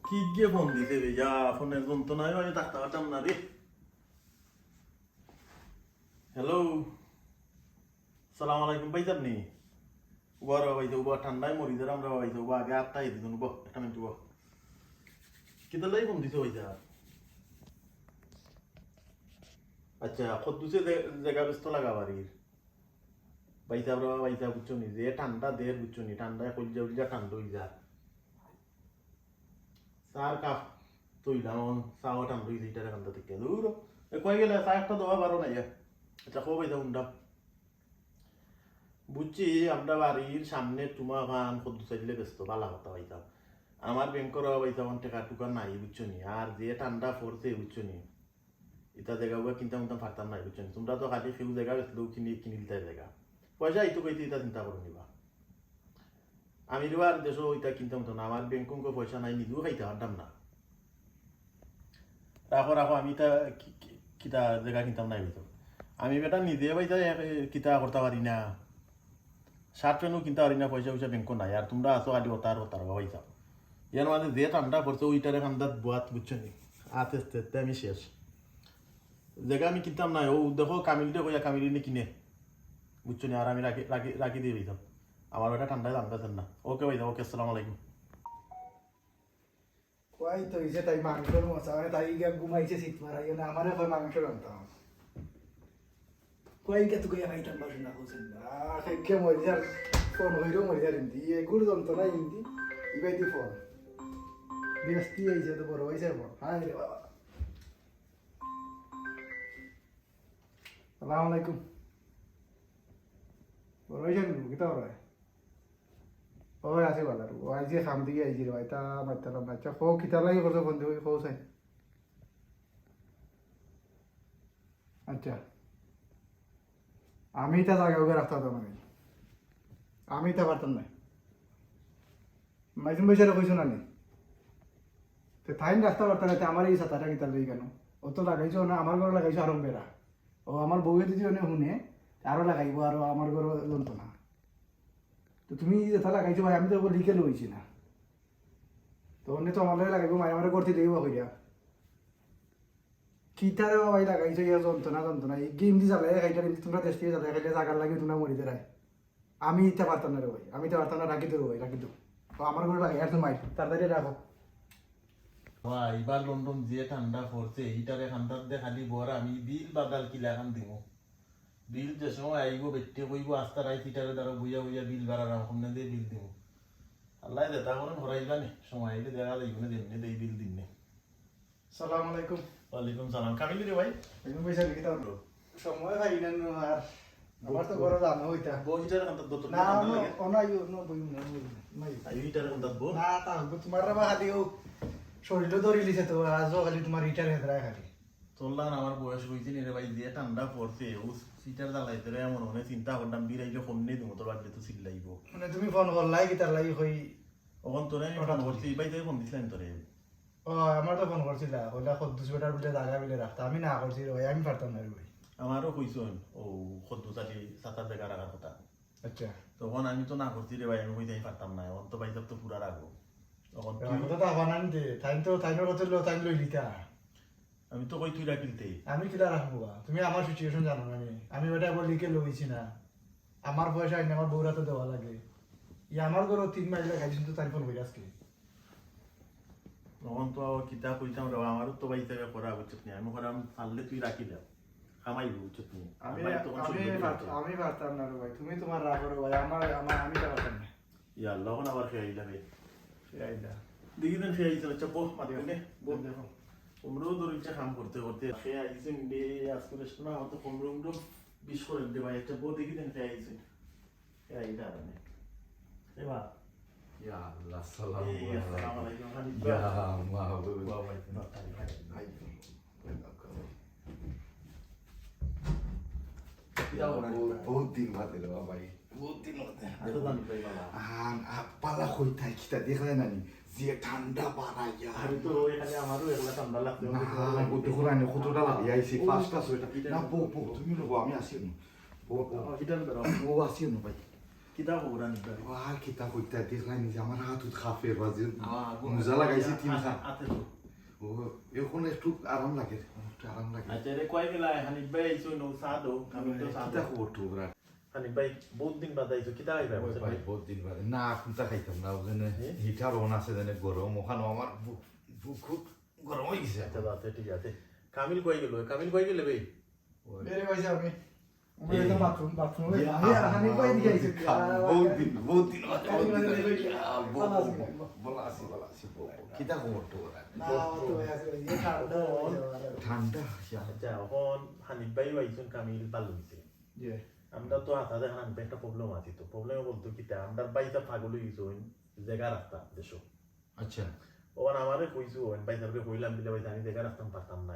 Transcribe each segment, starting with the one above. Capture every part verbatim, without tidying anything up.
কি গিয়ে ফোন দিছে রে? যা, ফোনের যন্ত্রণায় আমি থাকতে পারতাম না রে। হ্যালো, সালাম আলাইকুম, ভাইসাব নি? উবা রে ভাইসাব, উবা, ঠান্ডায় মরি যার আমরা ভাইসাব, উবা, আগে আটটা দিত, উবা, একটা মিনিট উবা। কিতা লাগি ফোন দিছো ভাইসাব? আচ্ছা, কদ্দুসে জে-, জাগা ব্যস্ত লাগা বাড়ির। ভাইসাব রে ভাইসাব, বুঝছো নি? যে ঠান্ডা দের, বুঝছো নি? ঠান্ডায় কইলজা উইলজা ঠান্ডা অইযা। চার কাপ তৈলাম, চাও ঠান্ডা অইছে, ইটারে কান্দা থেকে দূর। এ কই গেলে? চা একটা দেওয়া বারো নাই। আচ্ছা, কও ভাইসাব, হুনরাম। বুঝছি, আমরা বাড়ির সামনে তুমা খান কদ্দুস আইলে ব্যস্ত, বালা কথা ভাইসাব। আমার ব্যাংকর ভাইসাব, অখন টেকা টুকা নাই, বুঝছো নি? আর যে ঠান্ডা পড়ছে, বুঝছো নি? ইতা জাগা উগা কিনতাম উনতাম পারতাম না, বুঝছো নি? তোমরা তো খালি কেউ জাগা বেচলেও কিনি, কিনিলিতায় জাগা। পয়সা আইতো কইতে ইতা চিন্তা করো নিবা। আমি রে আর দেশো ইতা কিনতাম উনতাম না, আমার ব্যাংকো পয়সা নাই, নিজেও খাইতে পারতাম না। রাখো, রাখো, আমি ইতা কি-, কি-, কিতা জাগা কিনতাম না, বুঝছো? আমি বেটা নিজে ভাইসাব, এ, কিতা করতা পারি না। শার্ট প্যান্টও কিনতা পারি না, পয়সা পয়সা ব্যাংকো নাই। আর তোমরা আছো খালি ওতার ওতার ভাইসাব। ইয়ার মাঝে যে ঠান্ডা পড়ছে, ওইটারে কান্দাত বুয়াত, বুঝছো নি? আস্তে আস্তে আস্তে আমি শেষ। জাগা আমি কিনতাম না, ও দেখো কামিলরে কইয়া কামিল নি কিনে, বুঝছো নি? আর আমি রাখি, রাখি, রাখি দিয়ে দিতাম। আমার ওটা ঠান্ডায় দাম বেচেন না। ওকে ভাইসাব, ওকে, আসসালামু আলাইকুম। কই তো ইসে তাই মাংসর মশা, মানে তাই গিয়া ঘুমাইছে সিট মারাইও না, আমারে কয় মাংস রান্তাম। কই গিয়া তুই গিয়া খাইতাম পারবি না, হোসেন। আহ, কে মরি যার, ফোন হইলেও মরি যার হিন্দি, এ গুড় যন্ত্রণা হিন্দি, ইবাই দি ফোন। বিরস্তি হইছে তো বড় হইছে ফোন, হায় রে বাবা। আসসালামু আলাইকুম। বড় হইছে নি, কিতা বড় হয়? ওই আছে বাজার, ও আইছে কাম থেকে আইছে রে ভাই, তা মারতাম না। আচ্ছা, কও কিতা লাগি করছো ফোন দিয়ে, কও চাই। আচ্ছা, আমি ইতা জাগা উগা রাখতাম না, আমি ইতা পারতাম না। মাইজুম ভাইসাবরে কইছো না নি? তে তাইন রাখতা পারতা না, তে আমার এই ছাতাটা কিতার লাগি কেন? ও তো লাগাইছো না, আমার ঘরো লাগাইছো আরো বেড়া। ও আমার বউয়ে যদি অনে হুনে, আরো লাগাইবো, আরো আমার ঘরো যন্ত্রণা। তো তুমি যেটা লাগাইছো ভাই, আমি তো ওগুলো লিখে লইছি না। তো অনে তো আমার লগে লাগাইবো, মারে মারে করতে দেবো কইরা। কিতারে ভাই লাগাইছো ইয়া যন্ত্রণা, যন্ত্রণা। এই গেম দি জ্বালাইয়া খাইলে, তোমরা দেশ থেকে জ্বালাইয়া খাইলে, জাগার লাগি তোমরা মরি দেরায়। আমি ইতা পারতাম না রে ভাই, আমি ইতা পারতাম না, রাখি দে রে ভাই, রাখি দে। ও আমার ঘরো লাগে, একদম মাইর, তাড়াতাড়ি রাখো। ভাই, এবার লন্ডন যে ঠান্ডা পড়ছে, হিটারে ঠান্ডার দে খালি বর আমি বিল বাদাল কিলা খান দিমু। বিল যে সময় আইবো, বেটে কইবো, "আস্তা রাইত হিটারে দ্বারা বইয়া বইয়া বিল বাড়ার, আমি কমনে দিয়ে বিল দিমু।" আল্লাহ দে, তা কোনো হরাইবা নি, সময় আইলে দেখা যাইবো না, যেমনি দেই বিল দিন নে। সালাম আলাইকুম। ওয়ালাইকুম সালাম। কামিল রে ভাই? একদম পয়সা লিখে তাও। সময় পাই না নু আর। আমার তো বড় দাম হইতা। বউ হিটারে খান্তাত বউ, না, খান্তাত অনো, লাগে? অনো আইও, অনো বইও না, বইও না। নাই। আইও হিটারে খান্তাত বউ? না, তা হইবো, তোমার রে বা খালি ও শরীরও ধরি লিছে তো, আজও খালি তোমার হিটার হেদরায় খালি। তোর লাখান আমার বয়স হইছে নি রে ভাই, যে ঠান্ডা পড়ছে, ও হিটার জ্বালাইতে রে এমন মনে চিন্তা করলাম, বিরাইলে কমনে দিমু, তোর বাড়িতে তো চিল্লাইবো। মানে তুমি ফোন করলাই, কিতার লাগি কই? অখন তোরে আমি ফোন করছি, ভাই, তাই ফোন দিছিলাম তোরে। ও, আমার তো ফোন করছিলা, কইলা কদ্দুস বেটার বুলে জাগা বিলে রাখতা, আমি না করছি রে ভাই, আমি পারতাম না রে ভাই। আমারও কইছইন, ও কদ্দুস আলী ছাতার জাগা রাখার কথা। আচ্ছা। তখন আমি তো না করছি রে ভাই, আমি কইতে আমি পারতাম না, অখন তো ভাই তো পুরা রাখবো। অখন তুই কথা তো আবার আনতে, তাই তো, তাই তো লো, তাই লই লিতা। আমি তো কই তুই রাখিলতে। আমি কিলা রাখবো বা? তুমি আমার সিচুয়েশন জানো না নি? আমি বেটা বলি কে লইছি না। আমার পয়সা আইনে আমার বউরা তো দেওয়া লাগে। ই আমার ঘরো তিন মাইল লাগাই দিছইন তো তাই ফোন করি আজকে। অখন তো আবার কিতা কইতাম রে, আমারও তো ভাই থেকে করা উচিত নি। আমি করাম পারলে তুই রাখি দে। কামাইবো উচিত নি। আমি, আমার তখন আমি সুন্দর পার-, করে। আমি পারতাম না রে ভাই। তুমি তোমার রাখো রে ভাই। আমার, আমার, আমি তো পারতাম না। ইয়া আল্লাহ, অখন আবার খেয়ে আইলা রে। খেয়ে আইলা। দেখি দেন খেয়ে আইছে, আচ্ছা, বহ, মাত বইলে, বহ। দেখো। তোমরাও ধরো ইচ্ছা কাম করতে করতে। খেয়ে আইছে মিলে, আজকে রেস্ট না, আমার তো পনেরো মিনিট বিশ করে দে ভাই, আচ্ছা, বহ দেখি দেন খেয়ে আইছে। খেয়ে আইলা আর নে। এ বা। ইয়া আল্লাহ, সালাম এই, আলাইকুম। আসসালামু আলাইকুম, খালিদ ইয়া ভাই। মাহবুব। বাবা, ইয়া ভাই। আই। কিতা বলেন? বহুত, বহুত দিন বাদে রে বাবা, ভাই। বহুত দিন বাদে। আচ্ছা, জানি ভাই বাবা। আন, আ, পালা কই থাই কিতা দেখলে না নি? যে ঠান্ডা বাড়াইয়া। আমি তো ওই খালি আমারও একলা ঠান্ডা লাগছে। না, ও দেখো না নি, কতটা লাগে আইছে, ও, পাঁচটা, ছয়টা। এটা না, বউ, বউ, তুমি লোক, আমি আসি না। বউ, বউ। ও, এটা ধরো। ও, আসি না ভাই। কিতা খবর আনিস ভাই? আর কিতা কইতা, দেখলাই নিজে আমার হাত উত কাঁপে বাজে। আ, আ, মোজা লাগাইছি তিন আ-, খান। আতে তো। ও, এখন একটু আরাম লাগে, একটু আরাম লাগে। আচ্ছা, রে, কই গেলা? হানিফ ভাই আইছো, নৌ চা দো, আমি তো চা কিতা দো। খবর টবর আর? হানিফ ভাই, বহুত দিন বাদে আইছো, কিতা খাইবা? ওই ভাই, বহুত দিন বাদে। না, কোনটা খাইতাম না, ওখানে হে? হিটার অন আছে, জানে গরম, ওখানে আমার বুক, বুক খুব গরম হয়ে গেছে। আচ্ছা, আচ্ছা, ঠিক আছে। কামিল কই গেল? কামিল কই গেলে ভাই? ওই। বেরে ভাই আমি। এই। ওই তো বাথরুম, বাথরুম। ইয়া, আমি হানিফ ভাই দিকে আইছি। বহুত দিন, বহুত দিন বাদে, বহুত দিন বাদে। ভালো আছি, ইয়া, বউ, ভালো আছি। বউ, বলা আছি, বলা আছি, বউ। কিতা খবর টবর আর? না, ও তো ভাই আছে, এই ঠান্ডা হয়ে যাওয়ার। ঠান্ডা, ইয়া। আচ্ছা, এখন হানিফ ভাই আইছইন, কামিল ভালো হইছে। জি। আমরা তো হাতা দেখেন, আমি একটা প্রবলেম আছে তো। প্রবলেম বলতে কিতা, আমরা ভাই তো পাগল হয়ে গেছে, ওই জায়গা রাখতাম দেশো। আচ্ছা। ওখানে আমারে কইছো, ওই ভাই সাহেবকে কইলাম, বিলে ভাই আমি জায়গা রাখতাম পারতাম না।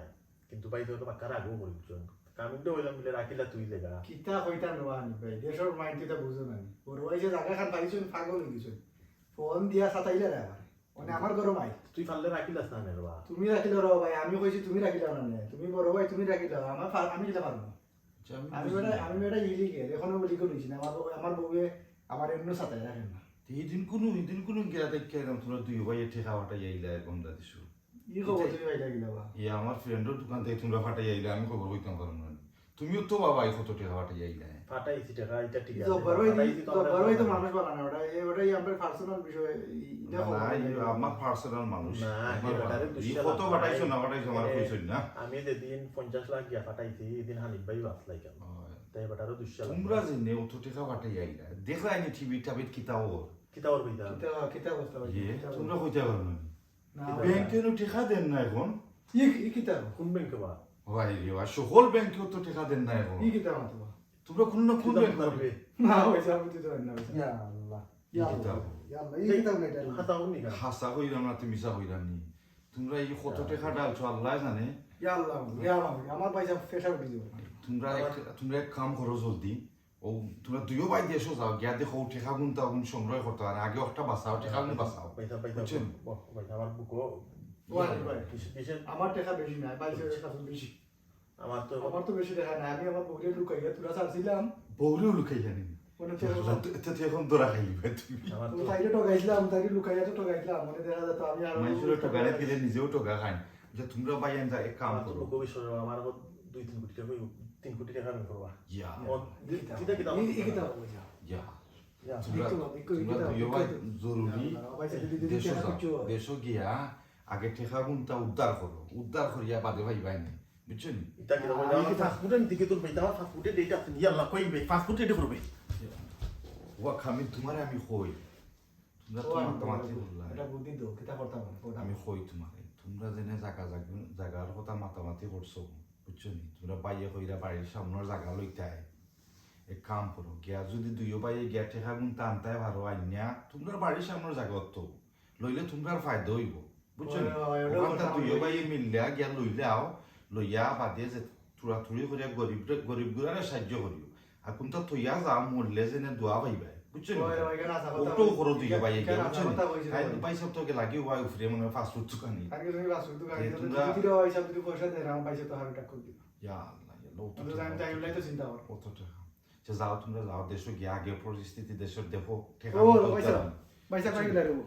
কিন্তু ভাই সাহেব তো পাক্কা রাগও করি বুঝছো। কামিলটা কইলাম, বিলে রাখিলা তুই জায়গা। কিতা কইতাম রে হানিফ ভাই, দেশর মাইন্ড কিতা বুঝো না নি? বড় ভাই যে জায়গা খান পাইছইন, পাগল হয়ে গেছইন। ফোন দিয়া সাতাইলা রে আমার। মানে আমার গরম আই। তুই পারলে রাখিলাস না নে রে বা। তুমি রাখিলাও রে ভাই, আমি কইছি তুমি রাখিলাও না নে। তুমি বড় ভাই, তুমি রাখিলাও। আমার পা-, আমি কিতা পারবো? আচ্ছা, আমি আমি বুঝলাম। বেটা, আমি বেটা ইলিগেল, এখনো ইলিগেল হইছি না। আমার বউ, আমার বউয়ে আমার এমনি সাতাই রাখেন না। এই দিন কোনো, এই দিন কোনো গেলা দেখলাম তোমরা দুই ভাই ঠেকা ফাটাই আইলা এরকম দাদিসু। ই খবর তুমি পাইলা কিলা বা? ইয়া, আমার ফ্রেন্ডর দোকান থেকে তোমরা ফাটাই আইলা, আমি খবর কইতাম পারলাম না। তুমিও তো বাবা এই কত টেকা ফাটাই আইলা। ফাটাইছি টেকা, এটা ঠিক আছে। জব্বার ভাই, ফাটাইছি তো আমরা জব্বার ভাই তো ফাটাইছি। মানুষ বানানো, ওটা, এ, ওটাই আমরা পার্সোনাল বিষয়, এই, এটা না, খবর এই পাইলাম। আমার পার্সোনাল মানুষ। না, আমার এবারে বাবা। দুশো এই কত লাখ ফাটাইছো নাই। না ফাটাইছো আমার এ, কইছইন না। আমি যেদিন পঞ্চাশ লাখ গিয়া ফাটাইছি, এদিন হানিফ ভাই বাঁচলাই কেন? হয়। তাই এবারে আরো দুশো লাখ। তোমরা যে নে অত টেকা ফাটাই আইলা, দেখলাই নি টিভি টাবিত কিতা ওর? কিতা ওর কইতা? কিতা, কিতা অবস্থা হইছে? ইয়ে, কিতা তোমরা অবস্থা? কইতে পারো না। না, কিতা? ভাই। ব্যাংকে নো টেকা দেন না এখন। ই, ই কিতা? কোন ব্যাংকে বা? ভাই রে, আর সকল ব্যাংকে তো টেকা দেন না এখন। ই কিতা মাতো? তোমরা কোন না কোন কিতা ব্যাংক মাতো? হবে? না, ওই যে আমি তো জানি না, ওই যে। ইয়া আল্লাহ। ইয়া কিতা? আল্লাহ, ইয়া আল্লাহ, ই কিতা উনি এটা? খাতা উনি না। হাসা কইলাম না, তুমি মিছা কইলাম নি। তোমরা এই কত টেকা ডালছো আল্লাহ জানে। ইয়া আল্লাহ, ইয়া আল্লাহ, আমার পয়সা ফেসা উঠি যাবে। তোমরা এক, তোমরা এক কাম করো জলদি। ও, তোমরা দুইও ভাই দেশো যাও, গিয়া দেখো ও টেকা গুনতা গুন সংগ্রহ করতে আর আগে একটা বাঁচাও, টেকা গুন বাঁচাও। পয়সা, পয়সা, বুঝছেন? ব-, পয়সা আমার বুকো। ও আরে ভাই, কিসে-, কিসের? আমার টেকা বেশি নাই, বাইশ হাজার টাকা বেশি। আমার তো আমার তো বেশি টেকা নাই, আমি আমার বউরে লুকাইয়া তোরা ছাড়ছিলাম। বউরেও লুকাইয়া নিন। মানে তো তো, তো, তো এখন ধরা খাইলি ভাই তুমি। আমার তো তো তাইরে ঠগাইছিলাম, তাইরে লুকাইয়া তো ঠগাইছিলাম, মানে দেখা যেত আমি আরো মানুষের ঠগানি দিলে নিজেও ঠগা খান। যে তোমরা ভাই আনতা এক কাম আমার তো করো। বুকো বিশ্বাস করো, আমার এখন দুই তিন কোটি টাকা, তিন কোটি টাকা আমি করবা। ইয়া। ও, দি-, দিতা কিতা ই, ই কিতা হবে যা? ইয়া। ইয়া। তোমরা, বিক্রি, বিক্রি, তোমরা বিক্রি, দুইও বিক্রি। ভাই জরুরি আমার ভাই সাথে যদি দেশো দেখা যাও। করছো। দেশো গিয়া আগে টেকা গুনতা উদ্ধার করো। উদ্ধার করিয়া বাদে ভাই ভাই নাই। বুঝছো নি? এটা কি রকম? আমার পাসপোর্টে দিকে তোর ভাই, আমার পাসপোর্টে ডেট আছে। ইয়া আল্লাহ, কই ভাই? পাসপোর্টে ডেট করবে। ওয়া খামিল তোমারে আমি কই। তোমরা তো ও, আমি মাতামাতি বলবো, করলা। এটা বুদ্ধি দাও, কিতা করতাম আমি, কোনটা? আমি কই তোমারে। তোমরা যেনে জাগা জাগ-, জাগার কথা মাতামাতি করছো। বুঝছো নি? তোমরা ভাইয়ে কইরা বাড়ির সামনের জাগা লইতায়। এক কাম করো, গিয়া যদি দুইও ভাইয়ে গিয়া টেকা গুনতা আনতায় পারো আইনা, তোমরা বাড়ির সামনের জাগা তো লইলে তোমরার ফায়দা হইব। বুঝছো নি? ওই, ওই, ওটা ওখানটা কথা দুইও বলি। ভাইয়ে মিললে গিয়া লইলে আও, লইয়া বাদে যে তুড়াতুড়ি করিয়া গরিব, গরিব গুলারে সাহায্য করিও। আর কোনটা থইয়া যাও, মরলে যেনে দোয়া পাইবায়। বুঝছো নি? ওই, ওই, এখানে আসা কথা ওটাও বলি। করো দুইও ভাইয়ে গিয়া, এখানে বুঝছো আসা নি? কথা বলছি তাই তোমার। ভাই সব তোকে লাগিয়ে ওয়াই উফরে মনে হয় ফাস্ট ফুড দোকানে। আগে তুমি রাসুল দোকানে যে গেলে তোমরা যদি রে ভাই সাহেব যদি পয়সা দেন, আমার পয়সা তো হারু টাকা দিবা। ইয়া আল্লাহ, ইয়া আল্লাহ, অত আমি তো টাকা, আমি টাইম লাই তো চিন্তা করো। অত টাকা। সে যাও, তোমরা যাও, দেশো গিয়া আগে পরিস্থিতি দেশর দেখো, টেকা ও, মতো পয়সা। উদ্ধার। পয়সা পাই গেলে আর হবো।